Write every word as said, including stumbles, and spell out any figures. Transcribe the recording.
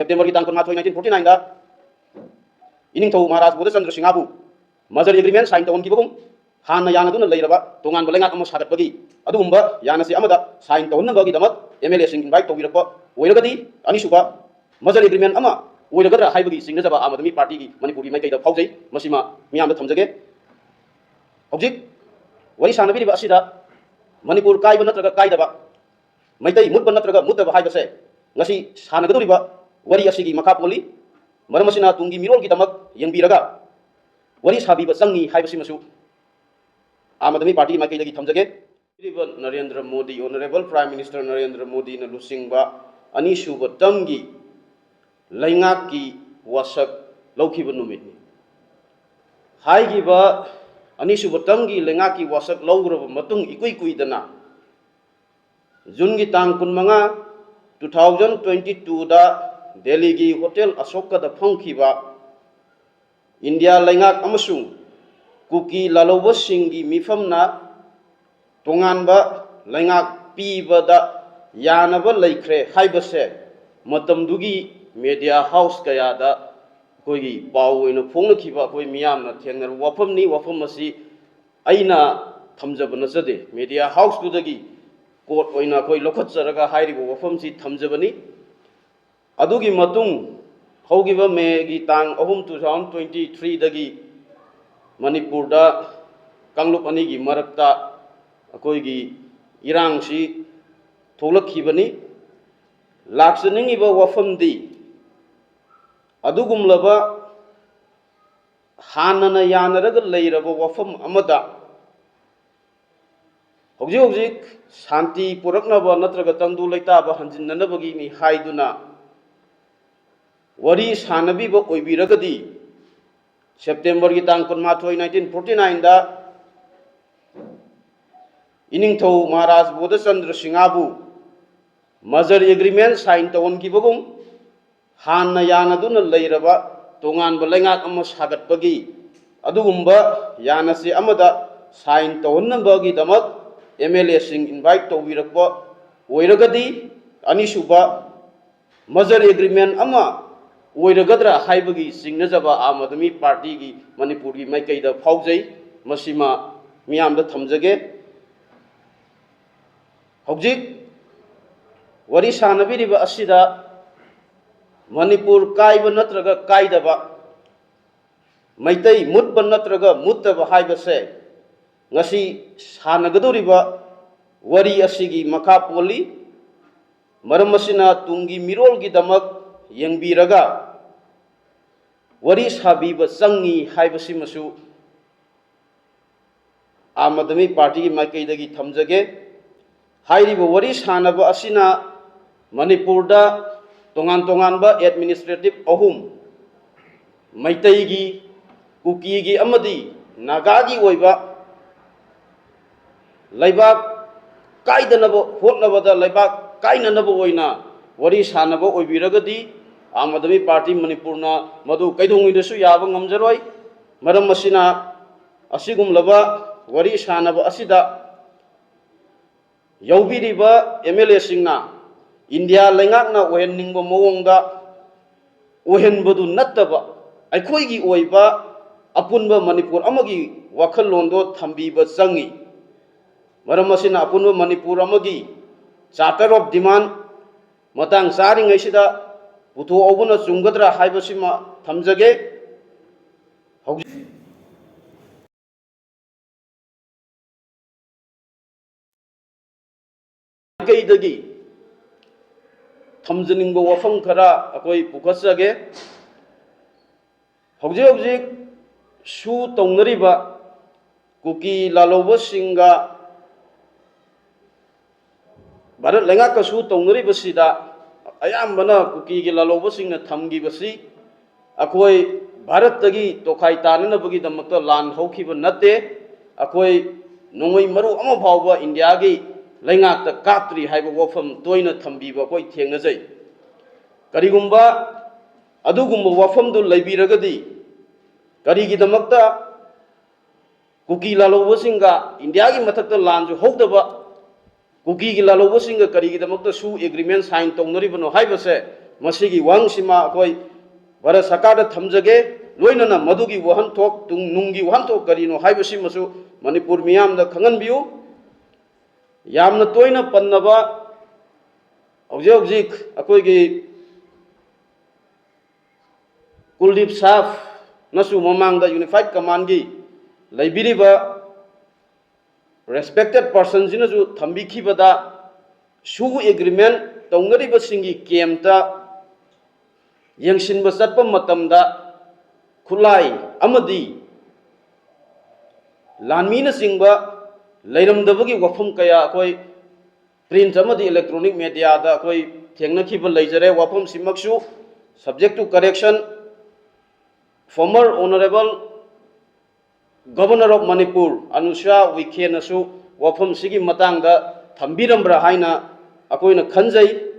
ꯁꯦꯞꯇꯦꯝꯕꯔꯒꯤ ꯇꯥꯡ ꯀꯨꯟꯃꯥꯊꯣꯏ, nineteen forty nine ꯗ ꯏꯅꯤꯡꯊꯧ ꯃꯍꯥꯔꯥꯖ ꯕꯣꯙꯆꯟꯗ꯭ꯔ ꯁꯤꯡꯍꯕꯨ ꯃꯖꯔ ꯑꯦꯒ꯭ꯔꯤꯃꯦꯟ ꯁꯥꯏꯟ ꯇꯧꯍꯟꯈꯤꯕꯒꯨꯝ, ꯍꯥꯟꯅ ꯌꯥꯅꯗꯨꯅ ꯂꯩꯔꯕ ꯇꯣꯉꯥꯟꯕ ꯂꯩꯉꯥꯛ ꯑꯃ ꯁꯥꯒꯠꯄꯒꯤ ꯑꯗꯨꯒꯨꯝꯕ ꯌꯥꯅꯆꯦ ꯑꯃꯗ ꯁꯥꯏꯟ ꯇꯧꯍꯟꯅꯕꯒꯤꯗꯃꯛ ꯑꯦꯝ ꯑꯦꯜ ꯑꯦꯁꯤꯡ ꯏꯟꯚꯥꯏꯠ ꯇꯧꯕꯤꯔꯛꯄ ꯑꯣꯏꯔꯒꯗꯤ, ꯑꯅꯤꯁꯨꯕ ꯃꯖꯔ ꯑꯦꯒ꯭ꯔꯤꯃꯦꯟ ꯑꯃ ꯑꯣꯏꯔꯒꯗ꯭ꯔꯥ ꯍꯥꯏꯕꯒꯤ ꯆꯤꯡꯅꯖꯕ ꯑꯥꯝ ꯑꯥꯗꯃꯤ ꯄꯥꯔꯇꯤꯒꯤ ꯃꯅꯤꯄꯨꯔꯒꯤ ꯃꯥꯏꯀꯩꯗ ꯐꯥꯎꯖꯩ꯫ ꯃꯁꯤꯃ ꯃꯤꯌꯥꯝꯗ ꯊꯝꯖꯒꯦ꯫ ꯍꯧꯖꯤꯛ ꯋꯥꯔꯤ ꯁꯥꯟꯅꯕꯤꯔꯤꯕ ꯑꯁꯤꯗ ꯃꯅꯤꯄꯨꯔ ꯀꯥꯏꯕ ꯅꯠꯇ꯭ꯔꯒ ꯀꯥꯏꯗꯕ, ꯃꯩꯇꯩ ꯃꯨꯠꯄ ꯅꯠꯇ꯭ꯔꯒ ꯃꯨꯠꯇꯕ ꯍꯥꯏꯕꯁꯦ ꯉꯁꯤ ꯁꯥꯟꯅꯒꯗꯧꯔꯤꯕ ꯋꯥꯔꯤ ꯑꯁꯤꯒꯤ ꯃꯈꯥ ꯄꯣꯜꯂꯤ꯫ ꯃꯔꯝ ꯑꯁꯤꯅ ꯇꯨꯡꯒꯤ ꯃꯤꯔꯣꯜꯒꯤꯗꯃꯛ ꯌꯦꯡꯕꯤꯔꯒ ꯋꯥꯔꯤ ꯁꯥꯕꯤꯕ ꯆꯪꯉꯤ ꯍꯥꯏꯕꯁꯤꯃꯁꯨ ꯑꯥꯝ ꯑꯥꯗꯃꯤ ꯄꯥꯔꯇꯤꯒꯤ ꯃꯥꯏꯀꯩꯗꯒꯤ ꯊꯝꯖꯒꯦ꯫ ꯄꯤꯔꯤꯕ Narendra Modi, honourable prime minister Narendra ꯃꯣꯗꯤꯅ ꯂꯨꯆꯤꯡꯕ ꯑꯅꯤꯁꯨꯕ ꯇꯔꯝꯒꯤ ꯂꯩꯉꯥꯛꯀꯤ ꯋꯥꯁꯛ ꯂꯧꯈꯤꯕ ꯅꯨꯃꯤꯠꯅꯤ꯫ ꯍꯥꯏꯈꯤꯕ ꯑꯅꯤꯁꯨꯕ ꯇꯔꯝꯒꯤ ꯂꯩꯉꯥꯛꯀꯤ ꯋꯥꯁꯛ ꯂꯧꯈ꯭ꯔꯕ ꯃꯇꯨꯡ ꯏꯀꯨꯏ ꯀꯨꯏꯗꯅ ꯖꯨꯟꯒꯤ ꯇꯥꯡ ꯀꯨꯟꯃꯉꯥ, two thousand twenty two ꯗ ꯗꯦꯜꯂꯤꯒꯤ ꯍꯣꯇꯦꯜ ꯑꯁꯣꯀꯥꯗ ꯐꯝꯈꯤꯕ ꯏꯟꯗꯤꯌꯥ ꯂꯩꯉꯥꯛ ꯑꯃꯁꯨꯡ ꯀꯨꯀꯤ ꯂꯥꯜꯍꯧꯕꯁꯤꯡꯒꯤ ꯃꯤꯐꯝꯅ ꯇꯣꯉꯥꯟꯕ ꯂꯩꯉꯥꯛ ꯄꯤꯕꯗ ꯌꯥꯅꯕ ꯂꯩꯈ꯭ꯔꯦ ꯍꯥꯏꯕꯁꯦ ꯃꯇꯝꯗꯨꯒꯤ ꯃꯦꯗꯤꯌꯥ ꯍꯥꯎꯁ ꯀꯌꯥꯗ ꯑꯩꯈꯣꯏꯒꯤ ꯄꯥꯎ ꯑꯣꯏꯅ ꯐꯣꯡꯅꯈꯤꯕ, ꯑꯩꯈꯣꯏ ꯃꯤꯌꯥꯝꯅ ꯊꯦꯡꯅꯔꯕ ꯋꯥꯐꯝꯅꯤ꯫ ꯋꯥꯐꯝ ꯑꯁꯤ ꯑꯩꯅ ꯊꯝꯖꯕ ꯅꯠꯆꯗꯦ, ꯃꯦꯗꯤꯌꯥ ꯍꯥꯎꯁꯇꯨꯗꯒꯤ ꯀꯣꯠ ꯑꯣꯏꯅ ꯑꯩꯈꯣꯏ ꯂꯧꯈꯠꯆꯔꯒ ꯍꯥꯏꯔꯤꯕ ꯋꯥꯐꯝꯁꯤ ꯊꯝꯖꯕꯅꯤ꯫ ꯑꯗꯨꯒꯤ ꯃꯇꯨꯡ ꯍꯧꯈꯤꯕ ꯃꯦꯒꯤ ꯇꯥꯡ ꯑꯍꯨꯝ, two thousand twenty three ꯗꯒꯤ ꯃꯅꯤꯄꯨꯔꯗ ꯀꯥꯡꯂꯨꯞ ꯑꯅꯤꯒꯤ ꯃꯔꯛꯇ ꯑꯩꯈꯣꯏꯒꯤ ꯏꯔꯥꯡꯁꯤ ꯊꯣꯛꯂꯛꯈꯤꯕꯅꯤ꯫ ꯂꯥꯛꯆꯅꯤꯡꯉꯤꯕ ꯋꯥꯐꯝꯗꯤ, ꯑꯗꯨꯒꯨꯝꯂꯕ ꯍꯥꯟꯅꯅ ꯌꯥꯅꯔꯒ ꯂꯩꯔꯕ ꯋꯥꯐꯝ ꯑꯃꯗ ꯍꯧꯖꯤꯛ ꯍꯧꯖꯤꯛ ꯁꯥꯟꯇꯤ ꯄꯨꯔꯛꯅꯕ ꯅꯠꯇ꯭ꯔꯒ ꯇꯪꯗꯨ ꯂꯩꯇꯥꯕ ꯍꯟꯖꯤꯟꯅꯅꯕꯒꯤꯅꯤ ꯍꯥꯏꯗꯨꯅ ꯋꯥꯔꯤ ꯁꯥꯟꯅꯕꯤꯕ ꯑꯣꯏꯕꯤꯔꯒꯗꯤ, ꯁꯦꯞꯇꯦꯝꯕꯔꯒꯤ ꯇꯥꯡ ꯀꯨꯟꯃꯥꯊꯣꯏ, nineteen forty nine ꯗ ꯏꯅꯤꯡꯊꯧ ꯃꯍꯥꯔꯥꯖ ꯕꯣꯙꯆꯟꯗ꯭ꯔ ꯁꯤꯡꯍꯕꯨ ꯃꯖꯔ ꯑꯦꯒ꯭ꯔꯤꯃꯦꯟ ꯁꯥꯏꯟ ꯇꯧꯍꯟꯈꯤꯕꯒꯨꯝ, ꯍꯥꯟꯅ ꯌꯥꯅꯗꯨꯅ ꯂꯩꯔꯕ ꯇꯣꯉꯥꯟꯕ ꯂꯩꯉꯥꯛ ꯑꯃ ꯁꯥꯒꯠꯄꯒꯤ ꯑꯗꯨꯒꯨꯝꯕ ꯌꯥꯅꯆꯦ ꯑꯃꯗ ꯁꯥꯏꯟ ꯇꯧꯍꯟꯅꯕꯒꯤꯗꯃꯛ ꯑꯦꯝ ꯑꯦꯜ ꯑꯦꯁꯤꯡ ꯏꯟꯚꯥꯏꯠ ꯇꯧꯕꯤꯔꯛꯄ ꯑꯣꯏꯔꯒꯗꯤ, ꯑꯅꯤꯁꯨꯕ merger agreement ꯑꯃ ꯑꯣꯏꯔꯒꯗ꯭ꯔꯥ ꯍꯥꯏꯕꯒꯤ ꯆꯤꯡꯅꯖꯕ ꯑꯥꯝ ꯑꯥꯗꯃꯤ ꯄꯥꯔꯇꯤꯒꯤ ꯃꯅꯤꯄꯨꯔꯒꯤ ꯃꯥꯏꯀꯩꯗ ꯐꯥꯎꯖꯩ꯫ ꯃꯁꯤꯃ ꯃꯤꯌꯥꯝꯗ ꯊꯝꯖꯒꯦ꯫ ꯍꯧꯖꯤꯛ ꯋꯥꯔꯤ ꯁꯥꯟꯅꯕꯤꯔꯤꯕ ꯑꯁꯤꯗ ꯃꯅꯤꯄꯨꯔ ꯀꯥꯏꯕ ꯅꯠꯇ꯭ꯔꯒ ꯀꯥꯏꯗꯕ, ꯃꯩꯇꯩ ꯃꯨꯠꯄ ꯅꯠꯇ꯭ꯔꯒ ꯃꯨꯠꯇꯕ ꯍꯥꯏꯕꯁꯦ ꯉꯁꯤ ꯁꯥꯟꯅꯒꯗꯧꯔꯤꯕ ꯋꯥꯔꯤ ꯑꯁꯤꯒꯤ ꯃꯈꯥ ꯄꯣꯜꯂꯤ꯫ ꯃꯔꯝ ꯑꯁꯤꯅ ꯇꯨꯡꯒꯤ ꯃꯤꯔꯣꯜꯒꯤꯗꯃꯛ ꯌꯦꯡꯕꯤꯔꯒ ꯋꯥꯔꯤ ꯁꯥꯕꯤꯕ ꯆꯪꯉꯤ ꯍꯥꯏꯕꯁꯤꯃꯁꯨ ꯑꯥꯝ ꯑꯥꯗꯃꯤ ꯄꯥꯔꯇꯤꯒꯤ ꯃꯥꯏꯀꯩꯗꯒꯤ ꯊꯝꯖꯒꯦ꯫ ꯍꯥꯏꯔꯤꯕ ꯋꯥꯔꯤ ꯁꯥꯟꯅꯕ ꯑꯁꯤꯅ ꯃꯅꯤꯄꯨꯔꯗ ꯇꯣꯉꯥꯟ ꯇꯣꯉꯥꯟꯕ administrative ꯑꯍꯨꯝ, ꯃꯩꯇꯩꯒꯤ, ꯀꯨꯀꯤꯒꯤ ꯑꯃꯗꯤ ꯅꯥꯒꯥꯒꯤ ꯑꯣꯏꯕ ꯂꯩꯕꯥꯛ ꯀꯥꯏꯗꯅꯕ ꯍꯣꯠꯅꯕꯗ ꯂꯩꯕꯥꯛ ꯀꯥꯏꯅꯅꯕ ꯑꯣꯏꯅ ꯋꯥꯔꯤ ꯁꯥꯟꯅꯕ ꯑꯣꯏꯕꯤꯔꯒꯗꯤ ꯑꯥꯝ ꯑꯥꯗꯃꯤ ꯄꯥꯔꯇꯤ ꯃꯅꯤꯄꯨꯔꯅ ꯃꯗꯨ ꯀꯩꯗꯧꯉꯩꯗꯁꯨ ꯌꯥꯕ ꯉꯝꯖꯔꯣꯏ꯫ ꯃꯔꯝ ꯑꯁꯤꯅ ꯑꯁꯤꯒꯨꯝꯂꯕ ꯋꯥꯔꯤ ꯁꯥꯟꯅꯕ ꯑꯁꯤꯗ ꯌꯥꯎꯕꯤꯔꯤꯕ ꯑꯦꯝ ꯑꯦꯜ ꯑꯦꯁꯤꯡꯅ ꯏꯟꯗꯤꯌꯥ ꯂꯩꯉꯥꯛꯅ ꯑꯣꯏꯍꯟꯅꯤꯡꯕ ꯃꯑꯣꯡꯗ ꯑꯣꯏꯍꯟꯕꯗꯨ ꯅꯠꯇꯕ, ꯑꯩꯈꯣꯏꯒꯤ ꯑꯣꯏꯕ ꯑꯄꯨꯟꯕ ꯃꯅꯤꯄꯨꯔ ꯑꯃꯒꯤ ꯋꯥꯈꯜꯂꯣꯟꯗꯣ ꯊꯝꯕꯤꯕ ꯆꯪꯉꯤ꯫ ꯃꯔꯝ ꯑꯁꯤꯅ ꯑꯄꯨꯟꯕ ꯃꯅꯤꯄꯨꯔ ꯑꯃꯒꯤ Charter of Demand ꯃꯇꯥꯡ ꯆꯥꯔꯤꯉꯩꯁꯤꯗ ꯄꯨꯊꯣꯛꯍꯧꯕꯅ ꯆꯨꯝꯒꯗ꯭ꯔꯥ ꯍꯥꯏꯕꯁꯤꯃ ꯊꯝꯖꯒꯦ꯫ ꯍꯧꯖꯤꯛ ꯃꯥꯏꯀꯩꯗꯒꯤ ꯊꯝꯖꯅꯤꯡꯕ ꯋꯥꯐꯝ ꯈꯔ ꯑꯩꯈꯣꯏ ꯄꯨꯈꯠꯆꯒꯦ꯫ ꯍꯧꯖꯤꯛ ꯍꯧꯖꯤꯛ ꯁꯨ ꯇꯧꯅꯔꯤꯕ ꯀꯨꯀꯤ ꯂꯥꯜꯍꯧꯕꯁꯤꯡꯒ ꯚꯥꯔꯠ ꯂꯩꯉꯥꯛꯀ ꯁꯨ ꯇꯧꯅꯔꯤꯕꯁꯤꯗ ꯑꯌꯥꯝꯕꯅ ꯀꯨꯀꯤꯒꯤ ꯂꯥꯜꯍꯧꯕꯁꯤꯡꯅ ꯊꯝꯈꯤꯕꯁꯤ ꯑꯩꯈꯣꯏ ꯚꯥꯔꯠꯇꯒꯤ ꯇꯣꯈꯥꯏ ꯇꯥꯅꯅꯕꯒꯤꯗꯃꯛꯇ ꯂꯥꯟ ꯍꯧꯈꯤꯕ ꯅꯠꯇꯦ꯫ ꯑꯩꯈꯣꯏ ꯅꯣꯡꯃꯩ ꯃꯔꯨ ꯑꯃ ꯐꯥꯎꯕ ꯏꯟꯗꯤꯌꯥꯒꯤ ꯂꯩꯉꯥꯛꯇ ꯀꯥꯞꯇ꯭ꯔꯤ ꯍꯥꯏꯕ ꯋꯥꯐꯝ ꯇꯣꯏꯅ ꯊꯝꯕꯤꯕ ꯑꯩꯈꯣꯏ ꯊꯦꯡꯅꯖꯩ꯫ ꯀꯔꯤꯒꯨꯝꯕ ꯑꯗꯨꯒꯨꯝꯕ ꯋꯥꯐꯝꯗꯨ ꯂꯩꯕꯤꯔꯒꯗꯤ ꯀꯔꯤꯒꯤꯗꯃꯛꯇ ꯀꯨꯀꯤ ꯂꯥꯜꯍꯧꯕꯁꯤꯡꯒ ꯏꯟꯗꯤꯌꯥꯒꯤ ꯃꯊꯛꯇ ꯂꯥꯟꯁꯨ ꯍꯧꯗꯕ ꯀꯨꯀꯤꯒꯤ ꯂꯥꯜꯍꯧꯕꯁꯤꯡꯒ ꯀꯔꯤꯒꯤꯗꯃꯛꯇ ꯁꯨ agreement sign ꯇꯧꯅꯔꯤꯕꯅꯣ ꯍꯥꯏꯕꯁꯦ ꯃꯁꯤꯒꯤ ꯋꯥꯍꯪꯁꯤꯃ ꯑꯩꯈꯣꯏ ꯚꯥꯔꯠ ꯁꯔꯀꯥꯔꯗ ꯊꯝꯖꯒꯦ꯫ ꯂꯣꯏꯅꯅ ꯃꯗꯨꯒꯤ ꯋꯥꯍꯟꯊꯣꯛ, ꯇꯨꯡ ꯅꯨꯡꯒꯤ ꯋꯥꯍꯟꯊꯣꯛ ꯀꯔꯤꯅꯣ ꯍꯥꯏꯕꯁꯤꯃꯁꯨ ꯃꯅꯤꯄꯨꯔ ꯃꯤꯌꯥꯝꯗ ꯈꯪꯍꯟꯕꯤꯌꯨ꯫ ꯌꯥꯝꯅ ꯇꯣꯏꯅ ꯄꯟꯅꯕ ꯍꯧꯖꯤꯛ ꯍꯧꯖꯤꯛ ꯑꯩꯈꯣꯏꯒꯤ ꯀꯨꯜꯗꯤꯞ ꯁꯥꯐꯅꯁꯨ ꯃꯃꯥꯡꯗ ꯌꯨꯅꯤꯐꯥꯏꯠ ꯀꯃꯥꯟꯒꯤ ꯂꯩꯕꯤꯔꯤꯕ ꯔꯦꯁꯄꯦꯛꯇꯦꯠ ꯄꯥꯔꯁꯟꯁꯤꯅꯁꯨ ꯊꯝꯕꯤꯈꯤꯕꯗ, ꯁꯨ ꯑꯦꯒ꯭ꯔꯤꯃꯦꯟ ꯇꯧꯅꯔꯤꯕꯁꯤꯡꯒꯤ ꯀꯦꯝꯇ ꯌꯦꯡꯁꯤꯟꯕ ꯆꯠꯄ ꯃꯇꯝꯗ ꯈꯨꯠꯂꯥꯏ ꯑꯃꯗꯤ ꯂꯥꯟꯃꯤꯅꯆꯤꯡꯕ ꯂꯩꯔꯝꯗꯕꯒꯤ ꯋꯥꯐꯝ ꯀꯌꯥ ꯑꯩꯈꯣꯏ ꯄ꯭ꯔꯤꯟꯠ ꯑꯃꯗꯤ ꯏꯂꯦꯛꯇ꯭ꯔꯣꯅꯤꯛ ꯃꯦꯗꯤꯌꯥꯗ ꯑꯩꯈꯣꯏ ꯊꯦꯡꯅꯈꯤꯕ ꯂꯩꯖꯔꯦ꯫ ꯋꯥꯐꯝꯁꯤꯃꯛꯁꯨ subject to correction, former honourable Governor of Manipur ꯑꯅꯨꯁ꯭ꯔꯥ ꯎꯏꯀꯦꯅꯁꯨ ꯋꯥꯐꯝꯁꯤꯒꯤ ꯃꯇꯥꯡꯗ ꯊꯝꯕꯤꯔꯝꯕ꯭ꯔꯥ ꯍꯥꯏꯅ ꯑꯩꯈꯣꯏꯅ ꯈꯟꯖꯩ꯫